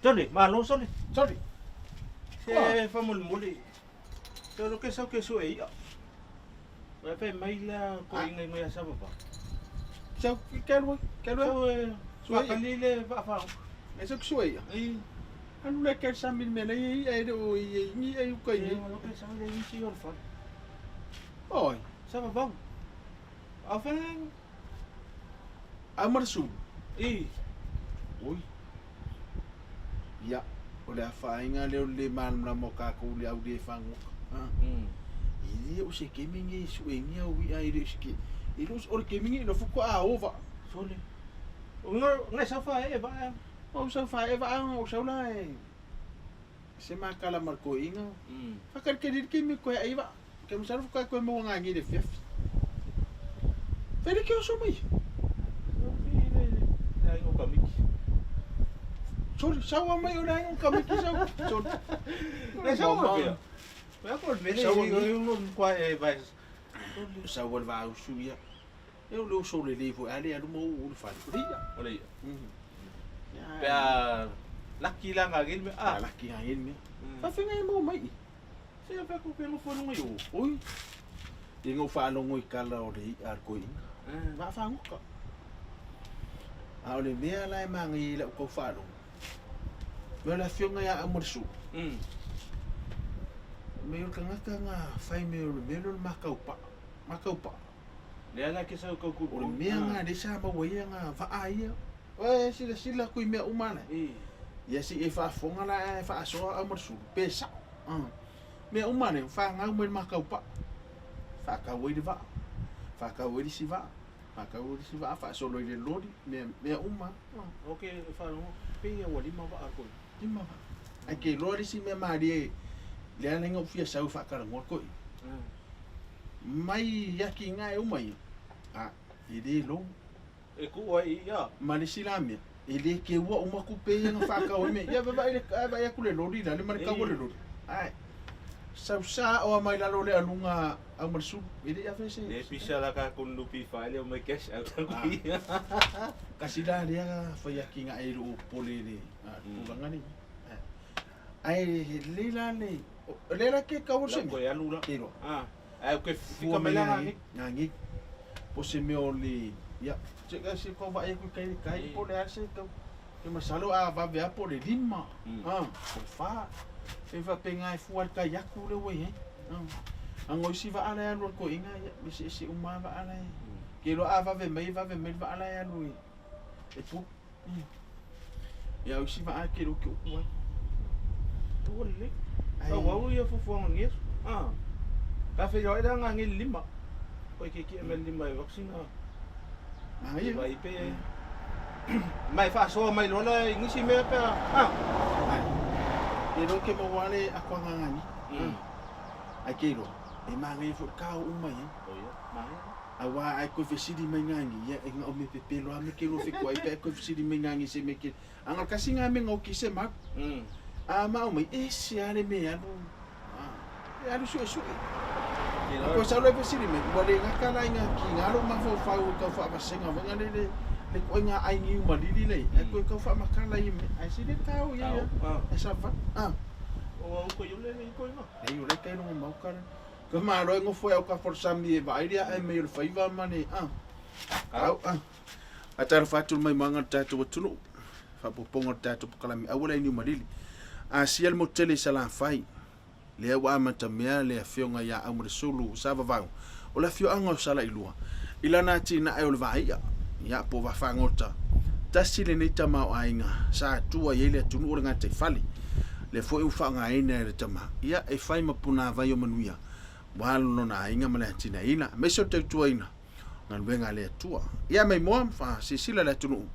Sole, malo sole. Sole. Se faamolemole. Se o ke sau ke sue i'a. Vai fai mai la ko inga inga ia sa papa. Sau ke alu ai? Ke alu ai? Sau e Sue i'a. faakali le vaafago. E sau ke sue i'a. I. Alu le ke sami le mea nei ia e le o i e ni e uka i E nei. o ke sau le isi o le fale. Oi. Sa vavau. Au fai. A marasu. I. Oi. Ia, o le afaina lea o le le malamalama o kākou i le au le fagoka. Ha. E le o se kemi nei e suengia au i'a e le o se ke e le o o le kemi nei ina faatoa ova. Sole. O nga nga sau fa e va. O sau fa e va o sau la e se makala ma le koiga. Faakalikali le kemi koe ai va. Ke masalo faatoa koe maua ngagi le afiafi. Fai le ke oso mai. Le aiga o Kamiki. Sole, sau mai o le aiga o Kamiki sau. Sole. Le sau o pea. Pea ko le mele Sau i ni. o kwa e vai. Sau o le vausu ia. E o le oso lelei foi a le alu ma uu le fale. O le ia. O le ia. Pea laki la ngagi le A a. laki ngagi le mea. Faafegai e maua mai. Se pea ko ke no fo ngai o. Oi. I ngau faalogo i kala o le i'a a le koeina. Vaafagoka. A o le mea la e magai i lau kau faalogo. Me o le afioga ia Amoresu. Me o le tagata na fai me o le mea lea o le makaupa. Makaupa. Le ala ke sau kau ku. O le mea na lea sa maua ai ana vaa ia. Oe silasila atu i mea uma la. Ia se'i e faafofoga la ae faasoa Amoresu pe sa'o. Mea uma lea, fanau mai le makaupa. Faatau ai le vaa. Faatau ai le isi vaa. Faatau ai le isi vaa, faasolo i le loli, mea, mea uma. Ok, faalogo pe ia ua lima vaa koe. Lima vaa. Ae ke iloa le isi mea malie, le ala ina ou fia sau e faatalanoa koe. Mai ati ina e uma ia, a, e le logo. E kuu ai ia. Ma le isi la mea, e le keua uma tupe ia na faatau ai mea. Ia vaai le, ae vaai atu le loli la le ma le tau o le loli. Ae, sau sa oa mai lalo o le aluga au ma le sulu. E le i ave se. Le pisa la ka kun lupi fa le o mai cash out ku ia. Kasi la lea fai ati ina e lou popole i le tulaga lenei. Ae lelei la le, o lea la ke kau o se La mea. koe alu la. Ke iloa. Ah. Ai ke Fua fika mai mai la ngagi, ngagi. Po se mea o le, ia, se ka se kau vaai atu i kai le kai, po o le a se kau. Ke masalo a vave lava po o le 5, a, po o le 4. E faapena e fua i le kai atu lea ua i ai. A o isi vaa la e alu a le toeaina, ia, eseese uma lava vaa la e. Ke iloa a vave mai, e vave mai le vaa la e alu e, e pulu. Ia, o isi vaa ke iloa ke upu ai. Ua lelei. Au ia fuafuaga o lenei aso. Ah. Ka feiloai la ngagi le lima. Koe ke ki me lima e vaccine. Manaia. Vai pe. Mai faasoa mai loa la i nisi mea pe ah. Ai. Ke iloa ke maua le akuaga ngagi. Ai ke iloa, e manaia foi le kao uma i ai. O ia, manaia. Auā ai koe fesili mai ngagi, ia e ngao me pepelo a me ke lua fekuai pe ai koe fesili mai ngagi se me ke. Anga kasi ngā me ngau ki se mau. A mao mai, e se a le me alu. E alu suesue. A koe sau le fesili mai, ua le gata la i ngā ki ngā lou mafaufau e tau faavasega foi ngā le le le koe ngā ai niu malili le, ai koe tau faamakala i me, ai se le tau ia ia, e sa va. Ah. O au ko iole le ko inga. Nei o le kai longa mau kare. Ka malo e ngofo e au ka forsami e vaai ria e mei o le faiva ma le, ah. Au, ah. A talofa atu le maimoaga o le tatou atunuu, faaopoopoga o le tatou pokalame auala i Niumalili. Asia le motu tele i Salafai, lea ua amatamea le afioga ia Aumalesulu Savavau o le afioaga o Salailua i lana atinae o le Vai'a, ia po o Vafagota. Tasi lenei tamaoaiga sa atua i ai le atunuu o le gataifale. Lea foi ua faaaogaina e le tama ia e fai ma punavai o manuia ua alu lona aiga ma le atinaeina, aemaise o le tautuaina o galuega a le Atua. Ia maimoa ma faasilasila le atunuu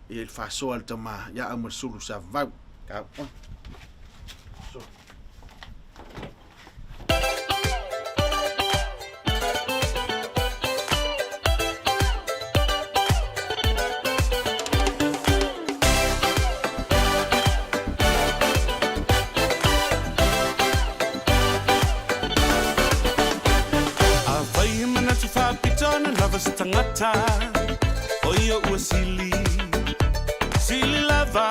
ia i le faasoa a le tama ia Aumalesulu Savavau. Tau. So. Afai he manatu faapito na lava se tagata, o ia ua sili, sili lava.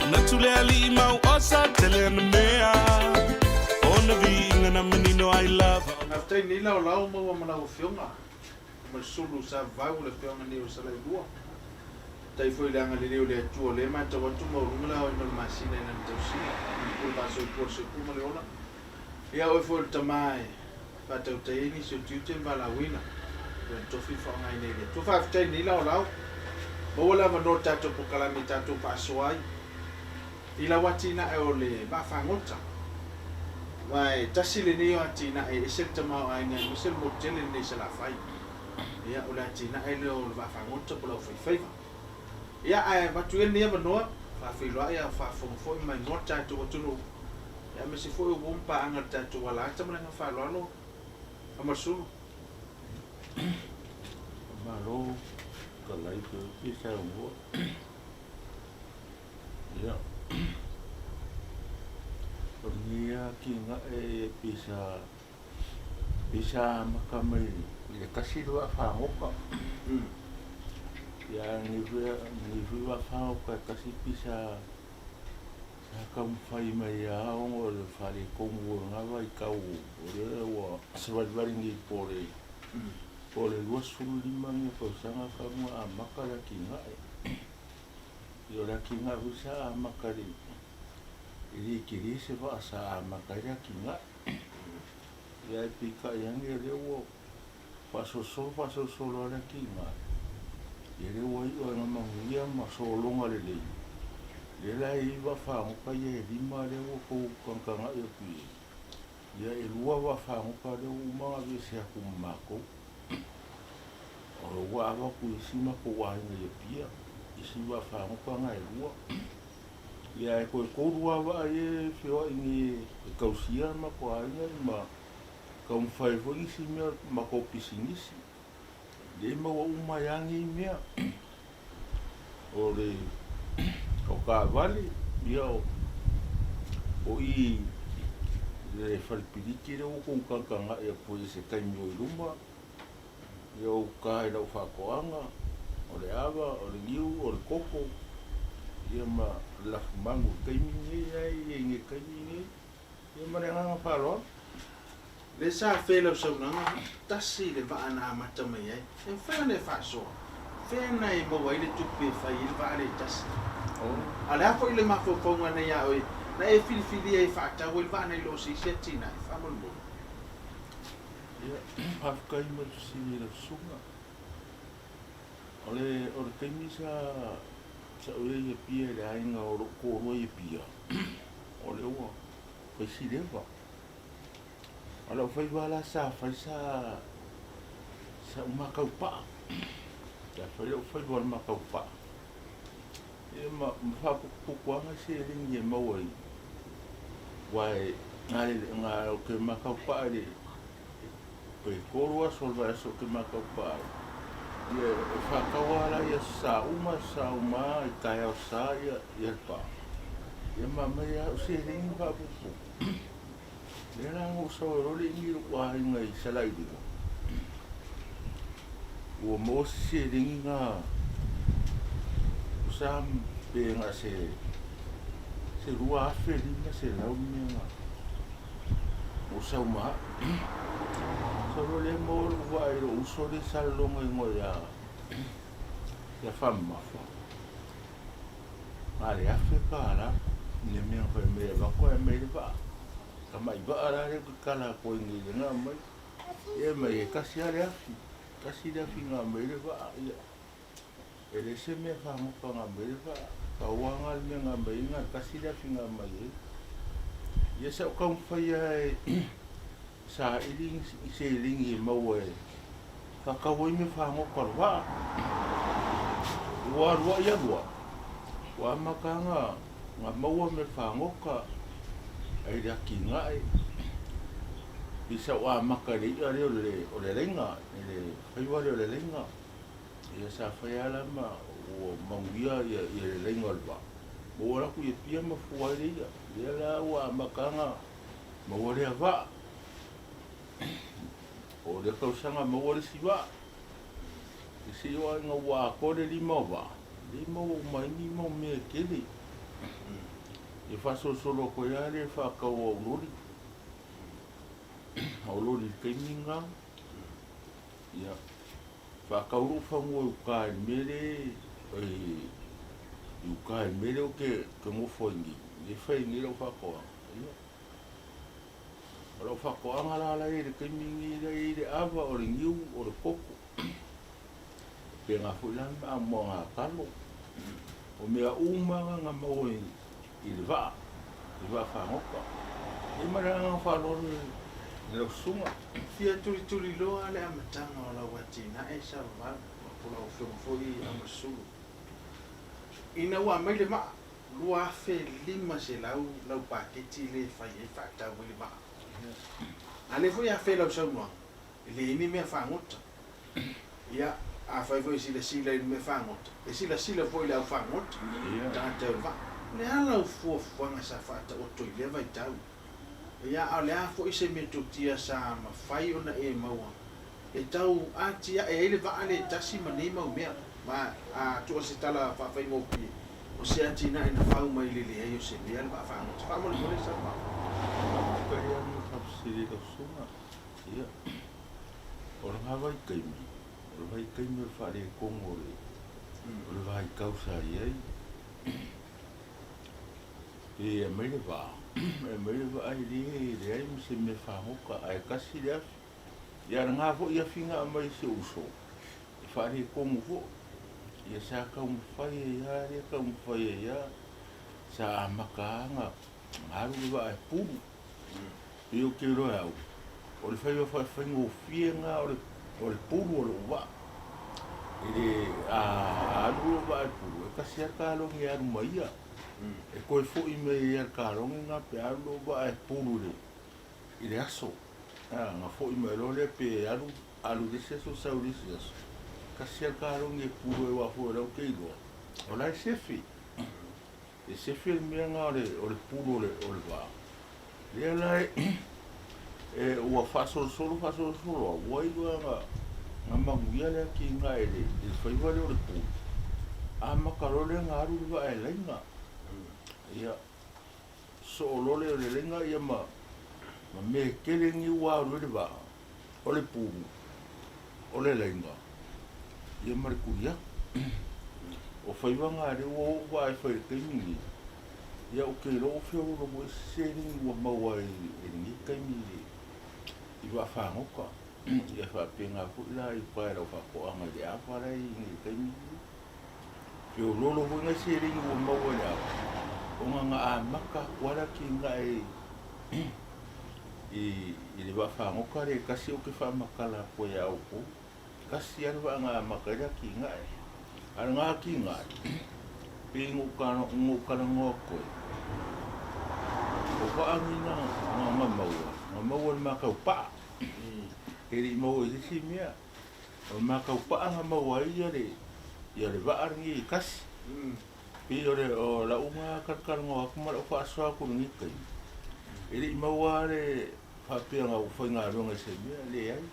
Manatu le alii mau osa tele ana mea, ona viiga na manino ai lava. Faafetai nei laolao maua ma lau Afioga ma le sulu sa vavau le Afioga nei o Salailua. Faafetai foi i le agalelei o le Atua o lea e matau atu maualuga le aoina o le masina i lana tausiga, i le faasoifua o le soifua ma le ola. Ia oe foi o le tama e faatautai ai nisi o tiute ma valaauina, o le tofi faaaogaina i le Atua. Faafetai i lenei laolao. Maua le avanoa o le tatou polokalame e tatou faasoa ai i lau atinae o le vaafagota. Aua e tasi lenei o atinae e ese le tamaoaiga aemaise le motu tele lenei i Salafai. Ia, o le atinae lea o le vaafagota po o le aufaifaiva. Ia, ae avatu ia lenei avanoa, faafeiloai a o faafofoga foi ma maimoa le tatou atunuu. Ia aemaise foi o uo ma paaga i le tatou alaata ma le agaga faaaloalo Amalesulu. Malo talai pe oti saunoa. Ia, o lenei atinae e pei sa pei sa amata mai i le tasi le vaa fagota. Ia a lenei foi vaa fagota e tasi pei sa Sa taumafai mai lava ona o le faaletonu o lena vaitau o lea ua savalivali nei po o le po o le 25 ni tausaga talu ona amata le atinae. Ia o le atinae foi sa amata i le e le tele se vaa sa amata ai le atinae. Ia ae peitai ane o lea ua faasolosolo faasolosolo lava le atinae, ia lea ua iu lava ina manuia ma sologa lelei. Lea la e i ai vaa fagota ia e lima lea ua tou tagatagai atu i ai, ia e lua vaa fagota lea ua uma ona aveese atu ma matou. O lea ua ava atu i isi matou aiga i Apia, isi vaa fagota na e lua. Ia ae toe tolu lava vaa ia e feoai nei e tausia le matou aiga ma taumafai ai foi nisi mea o le matou pisinisi. Lea e maua uma ai lava nei mea. O le o taavale, ia o o i le fale piliki lea ua outou tagatagai atu ai i se taimi o i luma, ia o uta i lau faatoaga, o le ava, o le niu, o le koko, ia ma le lafumanu i le taimi lenei, la e i ai nei i le taimi lenei. Ia ma le agaga faaaloalo. Lea sa afea i lau saunoaga, tasi le vaa na amata mai ai. E mafai ona e faasoa, fea na e maua ai le tupe e fai ai le vaa lea e tasi? A o le a foi le mafaufauga na ia oe na e filifilia e faatau ai le vaa nai lo se isi atinae? Faamolemole. Ia, faafetai mo le fesili i lau susuga. O le, o le taimi sa, sa ou i ai i Apia i le aiga o lou toalua i Apia, o lea ua fai si leva. O lau faiva la sa fai sa, sa ou makaupaa. Sa fai lau faiva o le makaupaa. Ia ma, ma faaputuputuaga seleni e maua i, aua e, na, na, ou te makaupaa i le, pe tolu aso o le vaiaso ou te makaupaa ai. Ia e faatau lava la i aso sa uma, aso sa uma lava i taeao sa ia, ia le paa. Ia ma aumai lava au seleni ma faaputuputu. Lea la na ou sau ai loa le imi i lou aiga i Salailua, ua maua se seleni na sa pe na se se 2500 mea na ou sau ma au. Sau loa lea maua lou vaa i lou uso lea i Salelologa igoa ia ia Faamamafa. Na o le $1000 le mea na fai mai e avatu ae aumai le vaa. Tamai vaa la lea ou te tala atu ai nei lena aumai. Ia mai e tasi lava le afi, tasi le afi na aumai ai le vaa. Ia. E le se mea fagoka nga mai le vaa, pau lava nga le mea nga mai ai nga le tasi le afi nga mai ai. Ia sa ou taumafai lava e saili ni seleni e maua e faatau ai mea fagoka o le vaa. Ua alu ai alu ai, ua amata lava ona maua mea fagoka ai le atinae. Pei sa ou amata i le i'a lea o le laina, i le faiva lea o le laina. Ia sa fai lava la ma ua manuia ia le laina o le vaa, ma ua alu atu i Apia ma fua ai le i'a. Lea la ua amata ona maua lea vaa. O lea tausaga maua le isi vaa. I se i oo ina ua atoa le lima o vaa, lea maua uma ai ni mau mea e tele. Ia faasolosolo atu ai lava le faatau au loli. O loli i le taimi lena, ia faatau lou fanua i uta i le mea lea, i uta i le mea lea ou te nofo ai nei, lea e fai ai nei lau faatoaga. Ia, o lau faatoaga la la e i ai i le taimi lenei, la e i ai le ava, o le niu, o le koko. Faapena foi la le mamoaga talo. O mea uma lava na maua i le vaa, i le vaa fagota. Ia ma le agaga faaaloalo i lau susuga. Fia tulituliloa le amataga o lau atinae Salomao po o lau Afioga foi Amasulu. Ina ua aumai le vaa, $2,500 lau paketi lea e fai ai faatau ai le vaa. A lea foi afea i lau saunoaga, e leai ni mea fagota. Ia, afai foi e silasila i le mea fagota, e silasila foi i le au fagota, tagata e o le vaa. O le a lau fuafuaga sa faataoto i lea vaitau? Ia, a o le a foi se metotia sa mafai ona e maua e tau atiae ai le vaa lea tasi ma nei mau mea? Ma a tua se tala faafaigofie, o se atinae na fau mai le leai o se mea le vaa fagota. Faamolemole Salomao. Faafetai lava mo le faafesili i lau susuga. Ia, o lena vaitaimi, o le vaitaimi o le faaletonu o le, o le vaitau sa i ai. Pe aumai le vaa, aumai le vaa e le leai ma se mea fagota, ae tasi le afi. Ia, lena foi afi na aumai e si ou uso, e faaletonu foi. Ia sa taumafai ai lava lea taumafai ai lava, sa amata lava ona alu le vaa e pulu. Pei ou te iloa e au, o le faiva faigofie lena o le pulu o lou vaa. I le a alu lou vaa e pulu, e tasi lava le kalone e alu ma ia. E toe foi mai ai lava le kalone lena pe a alu lou vaa e pulu i le aso. Ona foi mai loa lea pe alu alu i le isi aso sau i le isi aso. Tasi lava le kalone e pulu ai aua foi o lea ou te iloa, o la e sefe. E sefe le mea lena o le pulu o le vaa. Lea la e ua faasolosolo faasolosolo lava, ua iu lava ina manuia le atinae i le faiva lea o le pulu, amata loa lea ona alu le vaa e laina. Ia, soo loa lea o le laina ia ma mea e tele nei ua alu ai le vaa, o le pulu, o le laina, ia ma le tuli atu. O faiva na lea ua ou vaai fai i le taimi lenei, ia ou te iloa ua feololo foi se seleni ua maua ai i lenei taimi i vaa fagota. Ia faapena foi la i uka i lau faatoaga i le ava la e i ai i le taimi lenei. Feololo foi nai seleni ua maua i le ava, ona na amata atu lava le atinae i le vaa fagota lea e tasi ou te faamatala atu ai ia outou. Tasi lava le vaa na amata ai le atinae. A o lena atinae, pei na ou talanoa atu ai, o vaa nei na maua, na maua i le matau paa. E le i maua i se isi mea. O le matau paa na maua ai le vaa lenei e tasi. Pei o le o lau na talatalanoa atu ma lau faasoa atu i lenei taimi, e le i maua le faapea na ou faigaluega i se mea, leai.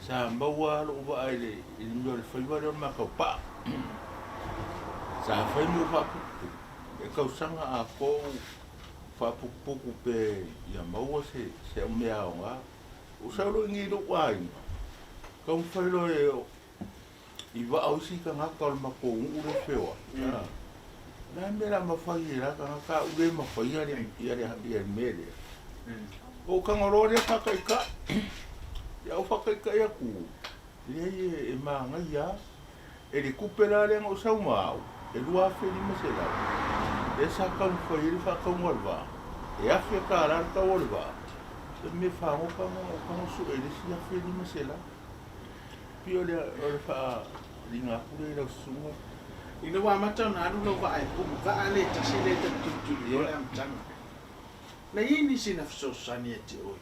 Sa maua lava lou vaa i le mea o le faiva lea o le matau paa. Sa fai mo faaputuputu, e tausaga atoa ou faaputuputu pe ia maua se au mea aoga. Ou sau loa i inei i lou aiga, taumafai loa e i vaa o isi tagata o le matou nuu lea e feoai, a, o le a le mea o le a mafai e la tagata a ua le mafaia le mea lea. Ou tago loa lea faataitai, ia ou faataitai atu, leai e manaia lava. E le tupe la lea na ou sau ma au, e $2,500, lea sa taumafai ai le faatauga o le vaa, e $1,000 le tau o le vaa, e mea fagota na ou tago sue i le isi $1,500. Pei o le o le faaaliga atu lea i lau susuga. Ina ua amata ona alu lau vaa e pumu, vaa le tasi lea e ta tulituli loa le amataga. Na i ai nisi na fesoasoani ia te oe?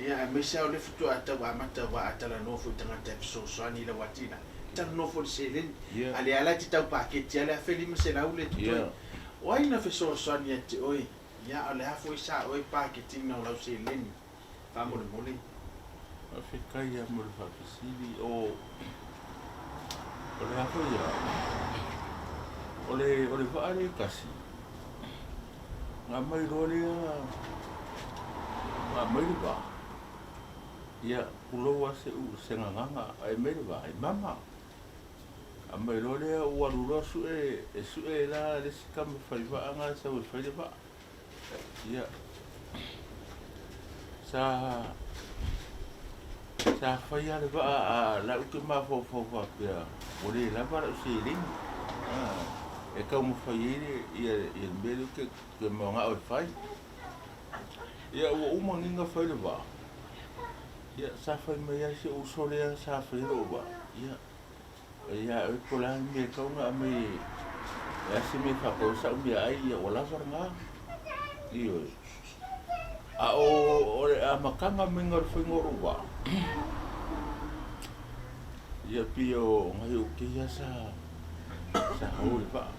Ia, aemaise lava o lea faatoa tau amata aua a talanoa foi i tagata e fesoasoani i lau atinae, talanoa foi i le seleni. A lea la e te tau paketi lava le $1,500 lea e totoe. O ai na fesoasoani ia te oe? Ia, a o le a foi sa oe paketiina o lau seleni? Faamolemole. Faafetai lava mo le faafesili. O, o le a foi a, o le, o le vaa lea e tasi, Na aumai loa lea, na aumai le vaa, ia, tulou lava se gagana, ae aumai le vaa, e mama. Aumai loa lea ua alu loa sue, e sue la le isi tama fai vaa na e sau e fai le vaa. Ia, sa, sa fai lava le vaa, a o la e ou te mafaufau faapea, ua le lava lau seleni. E taumafai ai le ia le mea lea ou te manao e fai. Ia ua uma nei ona fai le vaa, ia sa fai mai lava si ou uso lea sa faia lou vaa, ia ia oe po o le a le mea e tatau ona aumai e a se mea e faatau ai sau meaai, ia ua lava lena. Ioe. A o le amataga maiga o le faiga o lou vaa, ia pei o nai ou keia sa Sa o le vaa.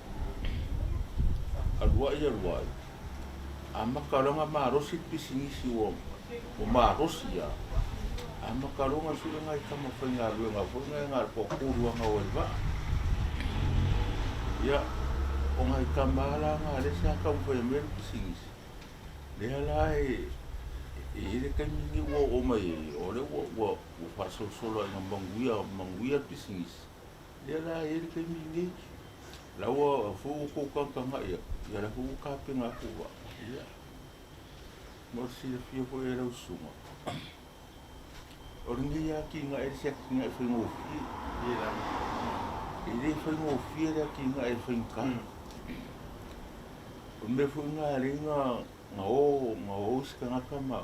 Alu ai alu ai, amata loa ona malosi le pisinisi ua malosi lava. Amata loa ona sue nai tama faigaluega foi na na o le toatolu lava na o ai i le vaa. Ia, o nai tama lava la na lea sa taumafai mai le pisinisi, lea la e i ai le taimi lenei ua oo mai ai, o lea ua faasolosolo ina manuia le pisinisi. Lea la e i ai le taimi lenei, la ua foi ua outou tagatagai atu, ia la foi ua tapena atu vaa. Ia, mo le silafia foi e lau susuga, o lenei atinae le se atinae faigofie. E le faigofie le atinae faigata. O le mea foi lena e ala ai ona o isi tagata ma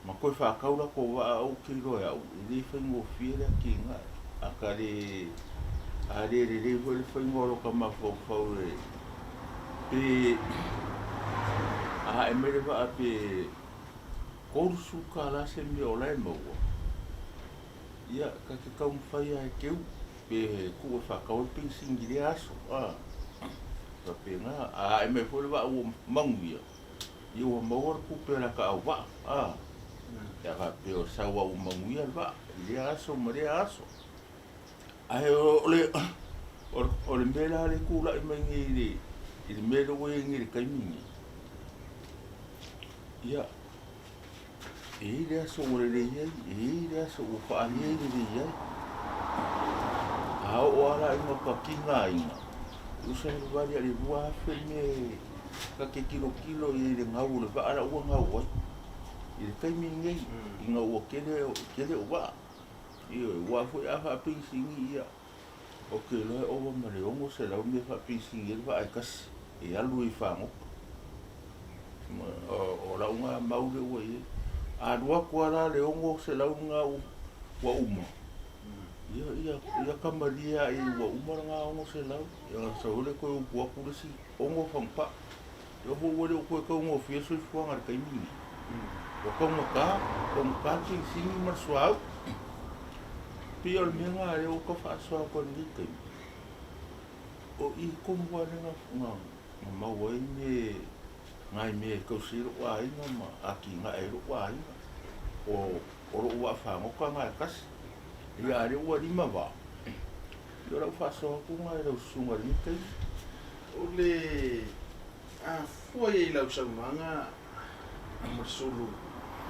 Ma toe faatau latou vaa ou te iloa e au, e le faigofie le atinae. A ta le, a le lelei foi le faiga o lota mafaufau e, pe a ae mai le vaa pe $30 se mea o la e maua, ia ta te taumafai lava e teu pe tuu e faatau ai le penisini i lea aso, a, faapena. A ae mai foi le vaa ua manuia, Ia ua maua le tupe o la ta auvaa, a. Ia faapea o sau a ua manuia le vaa i lea aso ma lea aso. Ae o le, o le mea la lea e tulai mai nei i le, i le mea lea ua i ai nei i le taimi lenei, ia, e i ai le aso ua lelei ai, e i ai le aso ua faalelei lelei ai. A oo lava la ina patigaina, tusa le vale a le 2000 mea e ta te tilotilo i ai i le gau o le vaa la ua gau ai i le taimi lenei, ina ua tele, tele o vaa. Ioe, aua foi a faapenisini ia, ou te iloa e ova ma le 600 mea e faapenisini ai le vaa e tasi e alu ai i fagota. O lau lena mau lea ua i ai. A alu atu lava la le 600 lena ua uma, ia, ia, ia kamalie lava i ai ua uma lena 600, ia ona sau ai lea toe utu atu le isi 6 fagupaa. Ia foi ua le o toe taugofie le soifuaga i le taimi lenei. Ua taugata, taugata le penisini ma le suauu. Pei o le mea lena lea ua tau faasoa atu ai i lenei taimi, o i tonu lava lea na maua ai me nai mea e tausi ai lou aiga ma atinae ai lou aiga. O lou vaa fagota lena e tasi. Ia a o lea ua lima vaa, ia o lau faasoa atu lena i lau susuga i lenei taimi. O le a fua i ai i lau saunoaga Masulu,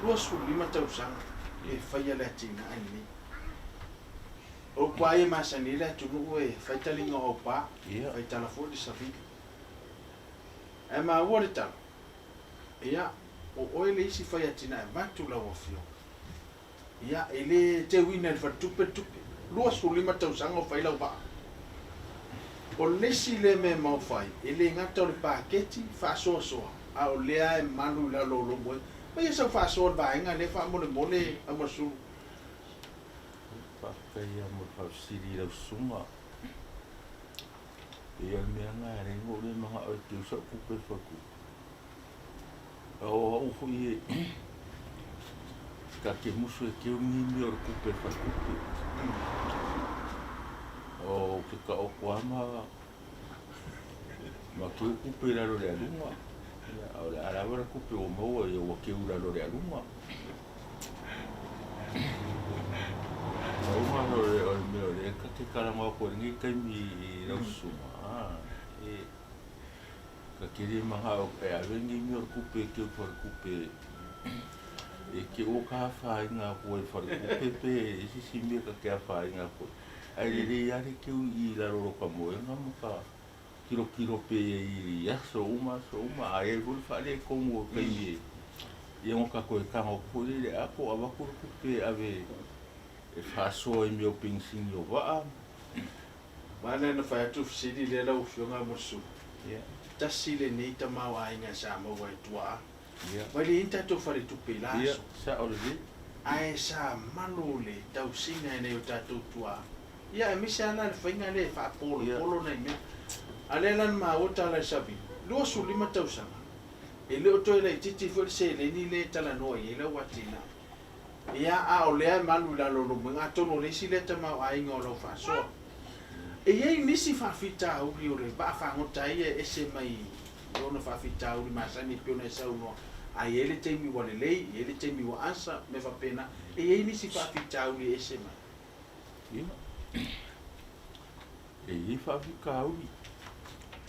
25 tausaga e faia le atinae lenei. O upu lava ia e masani ai le atunuu e fai taliga o aupa, fai tala foi le savili. Ae maua le tala, ia, o oe le isi fai atinae vaeatu lau Afioga. Ia, e le teuina e le faletupe le tupe. 25 tausaga o fai lau vaa. O le isi lea mea e maofai, e le gata o le paketi faasoasoa, a o lea e malu i lalo o lou moega. Mai ia sau faasoa i le vaega lea faamolemole Aumasulu. Faafetai lava mo le faafesili i lau susuga. Ia o le mea lena e ala ai ona ou le manao e teu sau tupe i le faletupe. A o au foi e ta te musu e teu ni mea o le tupe i le faletupe. Ou te taoto lava ma ma teu tupe i lalo o le aluga. A o le a lava le tupe ua maua, ia ua teu i lalo o le aluga. Pau lava o le mea o lea ta te talanoa atu ai i lenei taimi i lau susuga, e ta te le manao e ave ni mea o le tupe e teu i le faletupe e te i ua ta afaina atu ai i le faletupe pe i se isi mea ta te afaina atu ai. Ae lelei lava le teu i lalo o lota moega ma ta tilotilo pea i aso uma aso uma, a i ai foi le faaletonu o le taimi e, ia ona ta toe tago atu foi lea i le ato, avatu le tupe e ave e faasoa i mea o penisini o vaa. Aua lea na fai atu fesili lea lau Afioga Mosu. Tasi lenei tamaoaiga sa maua e tuaa. Mai le i ai ni tatou faletupe i la aso. Sao lelei. Ae sa malu le tausiga e nai o tatou tuaa. Ia aemaise lava la le faiga lea e faapolopolo nai mea. A lea la na maua tala i Savili, 25 tausaga, e le o toe laitiiti foi le seleni lea e talanoa i ai lau atinae. Ia, a o lea e malu i lalo o lou moega, atonu o le isi lea tamaoaiga o lau faasoa. E i ai nisi faafitauli o le vaa fagota ai ia e ese mai i ona faafitauli masani e pei ona e saunoa, a i ai le taimi ua lelei, e i ai le taimi ua asa, mea faapena. E i ai nisi faafitauli e ese mai. Ia, e i ai faafitauli.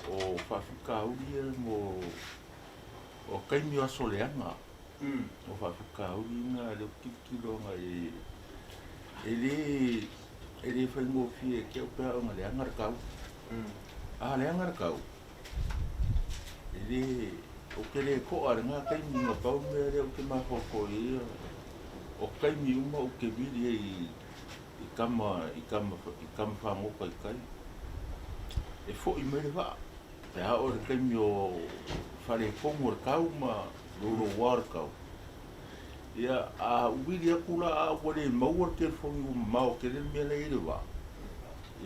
O faafitauli ia mo o taimi o aso leaga. O faafitauli na lea ou te tilotilo agai i ai, e le faigofie ia te au pe a oo ina leaga le tau. A leaga le tau, e le, ou te le to'a i lena taimi, na pau le mea lea ou te mafaufau i ai, o taimi uma ou te vili ai i tama, i tama, i tama fagota i tai, e fo'i mai le vaa. Pe a oo i le taimi o faaletonu o le tau ma louloua o le tau, ia, a vili atu la a ua le maua le telefoni ua mamao tele le mea la e i ai le vaa,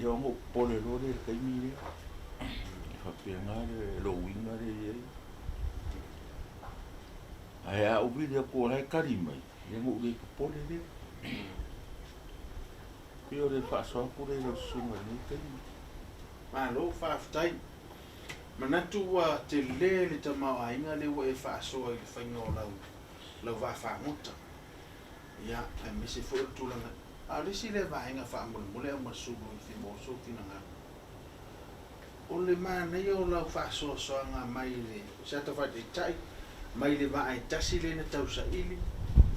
ia ona ou popole loa lea i le taimi lea. E faapena le lou uiga lea e i ai. Ae a ou vili atu o la e tali mai, ia ona ou le popole lea. Pei o le faasoa atu lea i lau susuga i lenei taimi. Malo faafetai. Manatu ua tele le tamaoaiga lea ua e faasoa i le faiga o lau lau vaa fagota. Ia, aemaise foi o le tulaga, a o le isi lea vaega faamolemole au masulu i fia maua sou finagalo. O le manaia o lau faasoasoaga mai le, o se ata faataitai, mai le vaa e tasi lea na tausaili,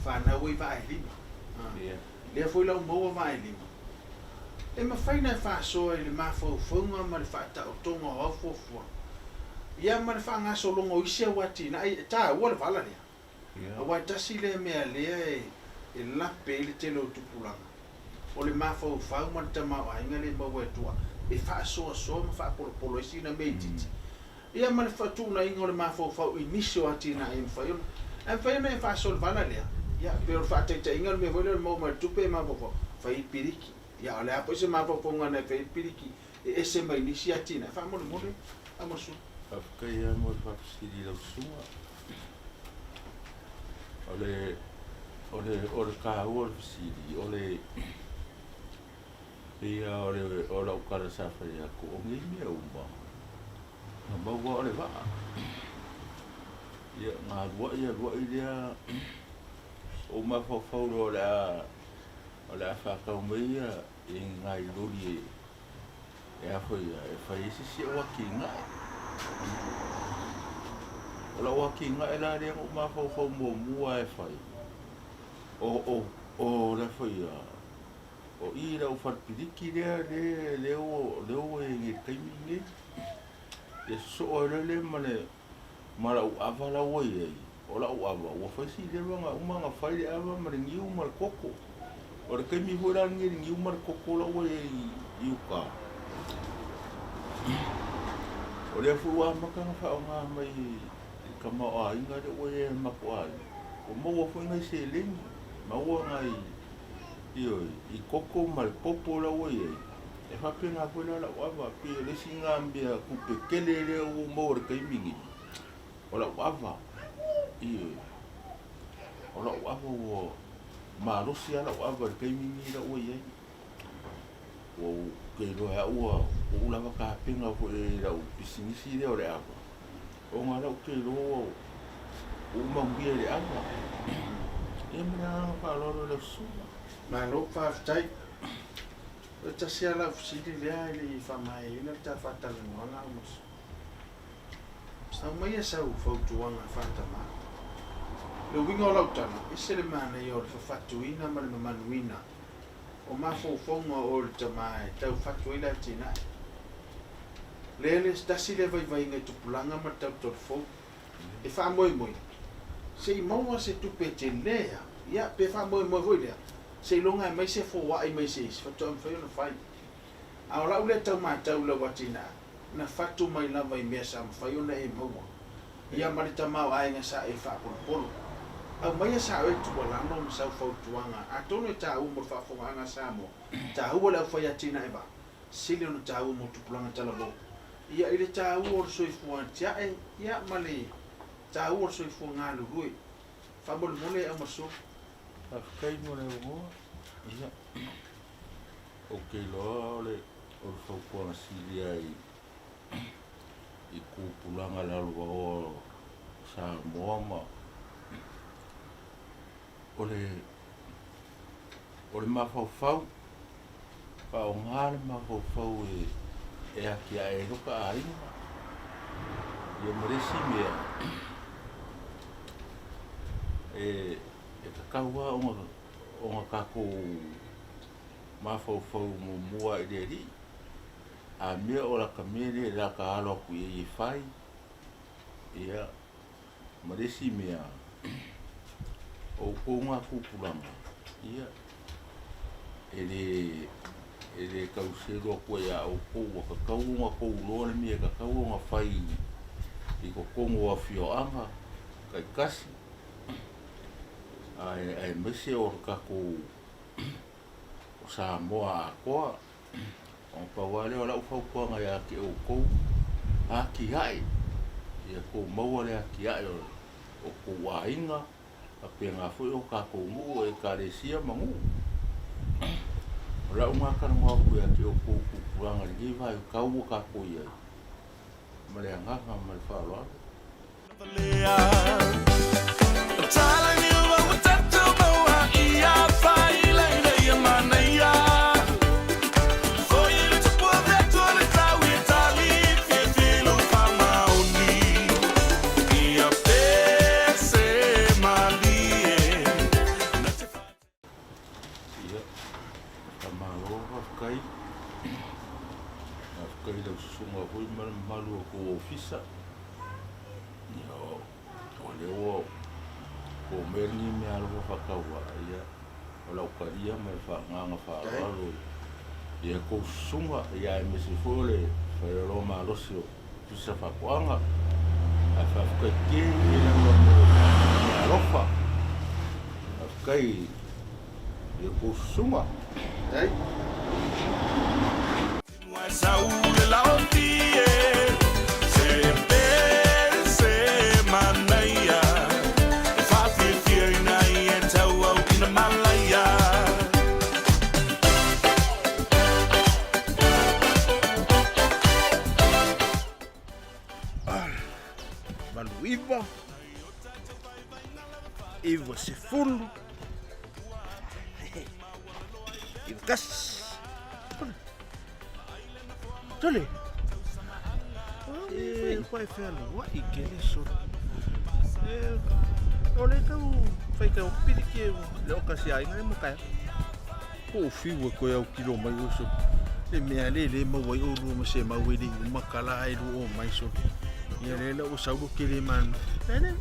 fanau ai vaa e lima. Lea foi la ua maua vaa e lima. E mafai ona e faasoa i le mafaufauga ma le faataotoga o au fuafuaga, ia ma le faagasologa o isi au atinae, e taua le vala lea. Aua e tasi lea mea lea e lape ai le tele o tupulaga, o le mafaufau ma le tamaoaiga lea e maua e tua e faasoasoa ma faapolopolo ai sina mea itiiti. Ia ma le fetuunaiga o le mafaufau i nisi o atinae e mafai ona, ae mafai ona e faasoa le vala lea. Ia, pei o le faataitaiga o le mea foi lea o le maua mai o le tupe e mafaufau, fai ai piliki. Ia, a o le a foi se mafaufauga na e fai ai le piliki e ese mai nisi atinae, faamolemole Amosu. Faafetai lava mo le faafesili i lau susuga. O le, o le, o le taua o le fesili, o le, pei lava o le, o lau tala sa fai atu, o nei mea uma, na maua o le vaa. Ia, na aluai aluai lea, ou mafaufau loa o le a, o le a faatau mai ia i nai loli e, e a foi ia, e fai ai se isi au atinae. O lau atinae la lea na ou mafaufau muamua lava e fai, o, o, o le a foi ia, o i i lau fale piliki lea, lea, lea ua, lea ua i ai nei i le taimi lenei. Ia sosoo ai loa lea ma le, ma lau ava la ua i ai, o lau ava, ua fai si leva ona uma ona fai le ava ma le niu ma le koko. O le taimi foi la lenei i le niu ma le koko la ua i ai i uka, o lea foi ua amata ona faaaoga mai i le tamaoaiga lea ua i ai e le matou aiga, ua maua foi nai seleni, maua nai, ioe, i koko ma le popo la ua i ai. E faapena foi la lau ava, pei o le isi lena mea tupe tele lea ua ou maua i le taimi lenei, o lau ava, ioe, o lau ava ua malosi lava lau ava i le taimi lenei la ua i ai. Ua ou te iloa e au ua ou lava tapena foi i lau pisinisi lea o le ava, ona o lea ou te iloa ua ou manuia i le ava. Ia ma le agaga faaaloalo i lau susuga. Malo faafetai. O le tasi lava lau fesili lea e le i faamaeaina le ta faatalanoaga Amosi. Aumaia sau fautuaga faatamā. Le uiga o lau tala, ese le manaia o le fafatuina ma le mamanuina o mafaufauga o le tama e tau fatu ai le atinae. Lea le tasi lea vaivaiga i tupulaga ma le tautolu fou. E faamoemoe, se i maua se tupe tele a, ia pe faamoemoe foi lea, seiloga e aumai se foai mai se isi faatoa mafai ona fai. A o lau lea tau matau i lau atinae, na fatu mai lava i mea sa mafai ona e maua, ia ma le tamaoaiga sa e faapolopolo. Aumaia sa oe tuualalo ma sau fautuaga, atonu e taua mo le faafofogaaga a Samoa, taua le aufai atinae vaa, sili ona taua mo tupulaga talavou, ia i le taua o le soifua atiae, ia ma le taua o le soifua galulue. Faamolemole e Aumasolo. Faafetai mo le avanoa. Ia, ou te iloa o le o le fautuaga sili lava i i tupulaga lalovaoa o Samoa ma o le o le mafaufau, faaaoga le mafaufau e e atiae ai lota aiga. Ia ma le isi mea, e e tatau lava ona ona tatou mafaufau muamua i le Alii, a mea o lata mea lea la ta alo atu i ai e fai, ia, ma le isi mea, o outou na tupulaga, ia, e le, e le tau selu atu ai ia outou, ua tatau ona outou iloa le mea e tatau ona fai i totonu o afioaga taitasi, ae aemaise o le tatou o Samoa atoa. Ona pau lava lea o lau fautuaga ia te outou, atiae, ia outou maua le atiae o outou aiga, faapena foi o tatou nuu, ekalesia ma nuu. O lau lena talanoa atu ia te outou i tupulaga i lenei vaitau ua tatou i ai, ma le agaga ma le faaaloalo. Ia, faamalo, faafetai. Faafetai i lau susuga foi ma le mamalu o tou ofisa. Ia, o lea ua omai lenei meaalofa faatauvaa, ia, o lau talia ma le agaga faaaloalo i a outou susuga, ia aemaise foi o le faleoloa malosi o Ofisa Faatoaga. Ae faafetai tele lava mo meaalofa. Faafetai i a outou susuga. Faafetai. Valu iva, iva sefulu, iva tasi. Tole. E koe fealuaʻi ke le solo. E o le tau fai tau pili ke le o kasi aiga e mo kai. Po o fiu e koe au kilo mai oe solo. Le mea le le maua ai oulua ma se mau e le i uma kala ae lu o mai solo. Ia le la ua sau lo kele man. Le le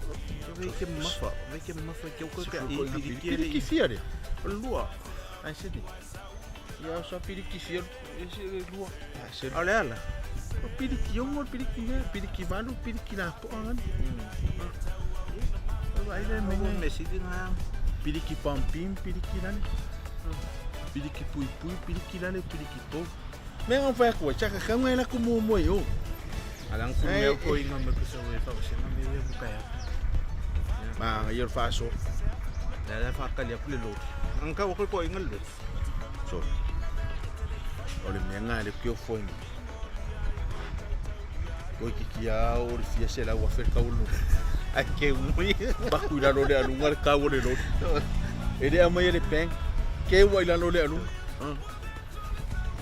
ve ke mafa, ve ke mafa ke o ka i pili ke le. Ki fia le. O lua. Ai se le. Ia o sa piliki fia e se le lua. A se. O le ala. O piliki ongo piliki ne, piliki valu, piliki la po ngani. O vai le Me me me siti nga. Piliki pampim, piliki lale. Piliki pui pui, piliki lale, piliki po. Me nga fa ko chaka ka ngai la ku mo mo yo. Alang ku Ai, me ko inga me ku sa we fa se na me ye ku ka ya. Ma ngai fa so. La la fa ka le ku le lo. Ang ka ko ko inga lo. So. O le mea ngā le kio foi ni. Koi ki ki a o le fia se la ua fe kau lo. Ai ke mui. Paku i lalo le alunga le kau o le lori. E le amai e le peng. Ke ua i lalo le alunga.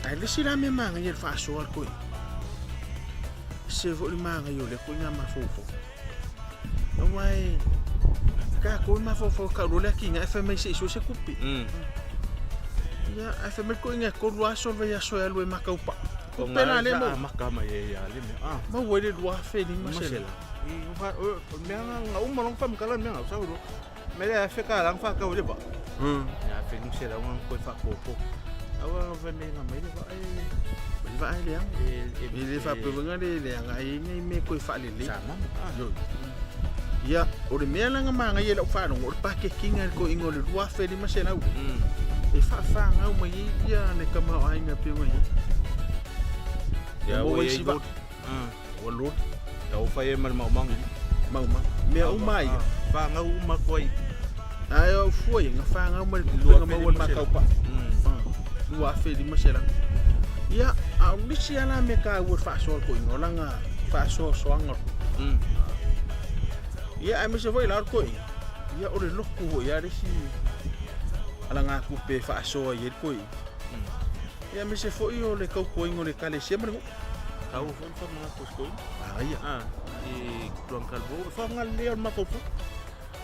Ai le si la me manga i le faasoa le koi. Se fo le manga i o le koi ngā mafofo. Aua e ka koi mafofo ka lo le aki ngā e whai mai se iso se kupi. Ia, ai whai mai koi ngā koru aso vai aso e alu e makaupa. Ko Kupe la le mo. maka ma ye ya le me. Ah. Ma ua le lua 1500. Masela. I fa o me nga nga uma long fa mkala me nga sa ro. Me le fe ka lang fa ka o le ba. Ya fe ni se la nga ko fa ko ko. Awa fa me nga me le ba e Le va ai le ang. e E le fa pe nga le le anga ai ngai me koi fa le le. Sa ma. Ah. Yo. Ia, o le mea langa manga ia lau whanongo, o le pake kinga ko ingo le 2500. E wha wha ngau mai ia le kama o ainga pe mai. Ya Mo o wai ye si va. lo. Ah. O lo Ya o fa ye mal mau mang. mau ma. Mea o mai. Fa nga uma koi. Ai o fua ia nga wha ngau mai le Lua nga mau fe al lima makau pa. 2500. Ia, a o nisi ala me ka ua whaasoa ko ingo langa whaasoa soanga. Ia, ai me se foi la ko ingo. Ia o le loku ho ia le si ala ngā kupe whaasoa i e koi. Ia me se foi o le kau ko ingo le kale sia mare. Kau fa fa mga ko ko. Ah ia. Ah. I tuang kalbo fa nga le on ma ko.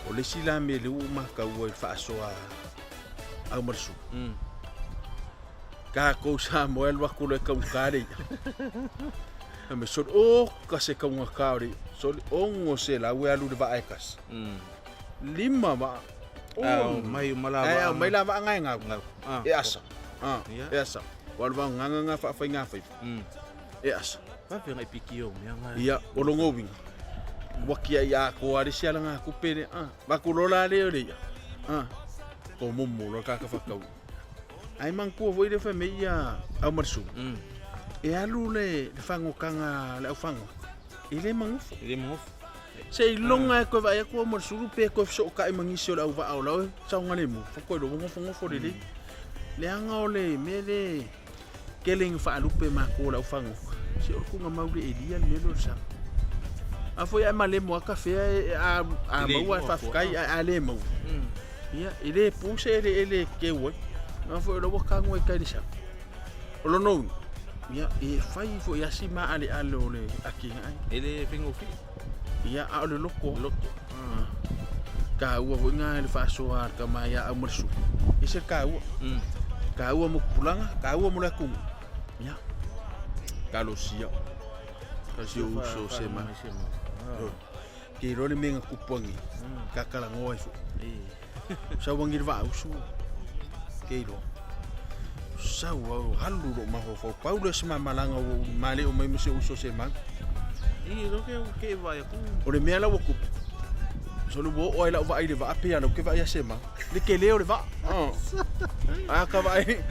O le si la me le u ma kau e whaasoa au marsu. Ka kou sa mo el waku le kau kare. A me sol o ka se kau ngā kare. Sol ongo se la ue alu le va ekas. Lima va. Ah, mai mala Ai mai la va ngai ngau. Ah. E asa. Ah, Ia. e asa. Walu va nganga ngā wha whai ngā whai. E asa. Fa fe ngai piki o me nga. Ia, o longo winga. Wakia i a ko are si ala ngā kupere. Ah, vaku lola le o le ia. Ah, ko momo lo kaka whakau. Ai mang kua voi le wha me ia au marsu. E alu le le whangokanga le au whango. E le mangofo. Le mo. Se i longa e koe vai kua marsuru pe koe so ka i mangisi o le au va au lau sau ngale mu. Fa koe lo ngofo ngofo le le. Le anga o le me le keleng fa alupe ma ko le au whango. Se o kunga mauri e lia le lo sa. A foi ai male mo a kafe e a a Le maua mo fa a kai a le mau. Ia e le puse e le e le ke oi. A foi lo waka ngoi kai le sa. O lo nou. Ia e fai foi asi ma ale ale o le aki ai. E le fengo fi. Ia a o le loko. Loko. Ka ua foi ngā le whaasoa ka mai a au marsu. E se ka ua. Ka ua mo pulanga, ka ua mo le kungu. Ia. Ka lo sia. Si uso se ma. Ke role me ngā kupuangi. Ka kala ngoa i fo. Sa wangi va usu. Ke ro. Sa ua halu ro maho fo. Paulo se mamalanga o male o mai mo se uso se ma. I lo ke ke vai ku. O le mea la ua kupu. So le wo oi la va ai le va pe ala ke va ia se ma. Le ke le o le va. A ka va ai.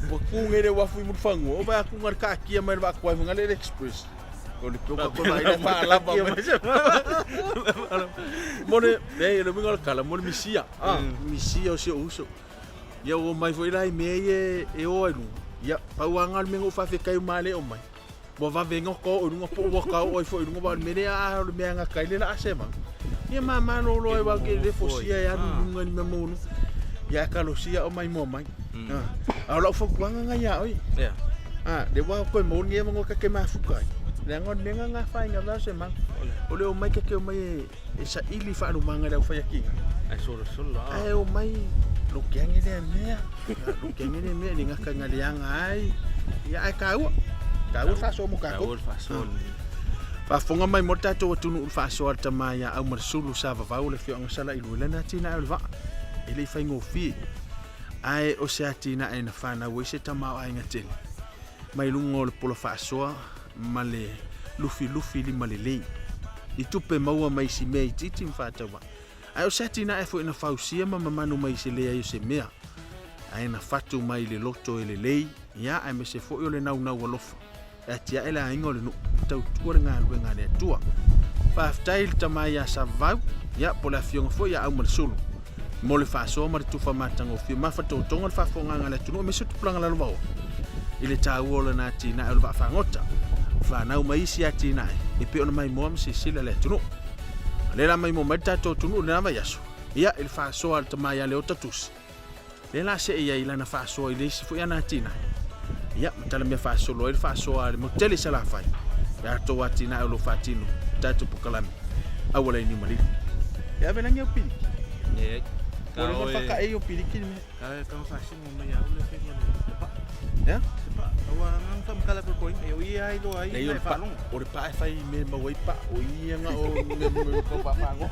Wa ku ngere wa fui mu fangu. O va ku ngar ka kia mai va ku ai ngale le express. O le ko ko va ai fa la va. Mo le le le minga kala mo le misia. Ah, misia o se uso. Ia o mai foi lai me e e o ai lu. Ia pa ua ngal mengo fa fe kai male o mai. Wa va vengo ko o lunga po wa ka o ai foi lunga ba me le a le mea nga kai le la ase ma. Ia ma ma lo lo e wa ke le fosia ya lu lunga ni me mo nu. Ia ka lo sia o mai mo mai. Ah, a lo fo kuanga nga ia oi. Ia. Ah, le wa ko mo ni mo ka ke ma fukai. Le ngo ne nga nga fa nga la se ma. O le o mai ke ke o mai e e sa ili fa lu manga le fa ya kinga. Ai solo solo. Ai o mai lo ke ange le mea. Lo ke ange le mea le nga ka nga le anga ai. Ia ai ka ua. Ka ua fa so mo ka ko. Ka fa so. Fa fonga mai mo tatou atunu fa so al tamaia au marsulu sa vavau le fioanga sala i luela na tina au le va. E le whai ngō fie. Ae o se atinae na fanau ai se tamaoaiga tele mai luga o le pola faasoa ma le lufilufi lima lelei i tupe maua mai isi mea itiiti ma faatauvaa. Ae o se atinae foi na fausia ma mamanu mai i se leai o se mea, ae na fatu mai i le loto e lelei, ia, aemaise foi o le naunau alofa e atiae le aiga o le nuu e tautua le galuega a le Atua. Faafetai i le tama ia Savavau, ia, po o le afioga foi ia Aumalesulu, mo le faasoa ma le tufa matagofie mafatotoga le faafofogaaga a le atunuu aemaise o tupulaga lalovaoa i le taua o lana atinae o le vaafagota, fanau ma isi atinae e pei ona maimoa ma silasila le atunuu. A lea la maimoa mai le tatou atunuu i lena vaiaso, ia, i le faasoa a le tama ia Leota Tusi, lea la see i ai lana faasoa i le isi foi ana atinae, ia, ma talamea faasolo ai le faasoa a le motu tele i Salafai, i a outou atinae o lo o faatino i tatou polokalame auala i Niumalili. E ave lagi au piliki. Leai. Ua leva ona whakaei o piliki le mea. Ka e ka whasino mai au le whenga le te pa. Ea? Te pa. Aua ngang whamkala ko koin. E o ia ai loa ai Nei o na le e pa, whalongo. o le pa e whai me mau ai pa, o ia nga o me me ko pa whango.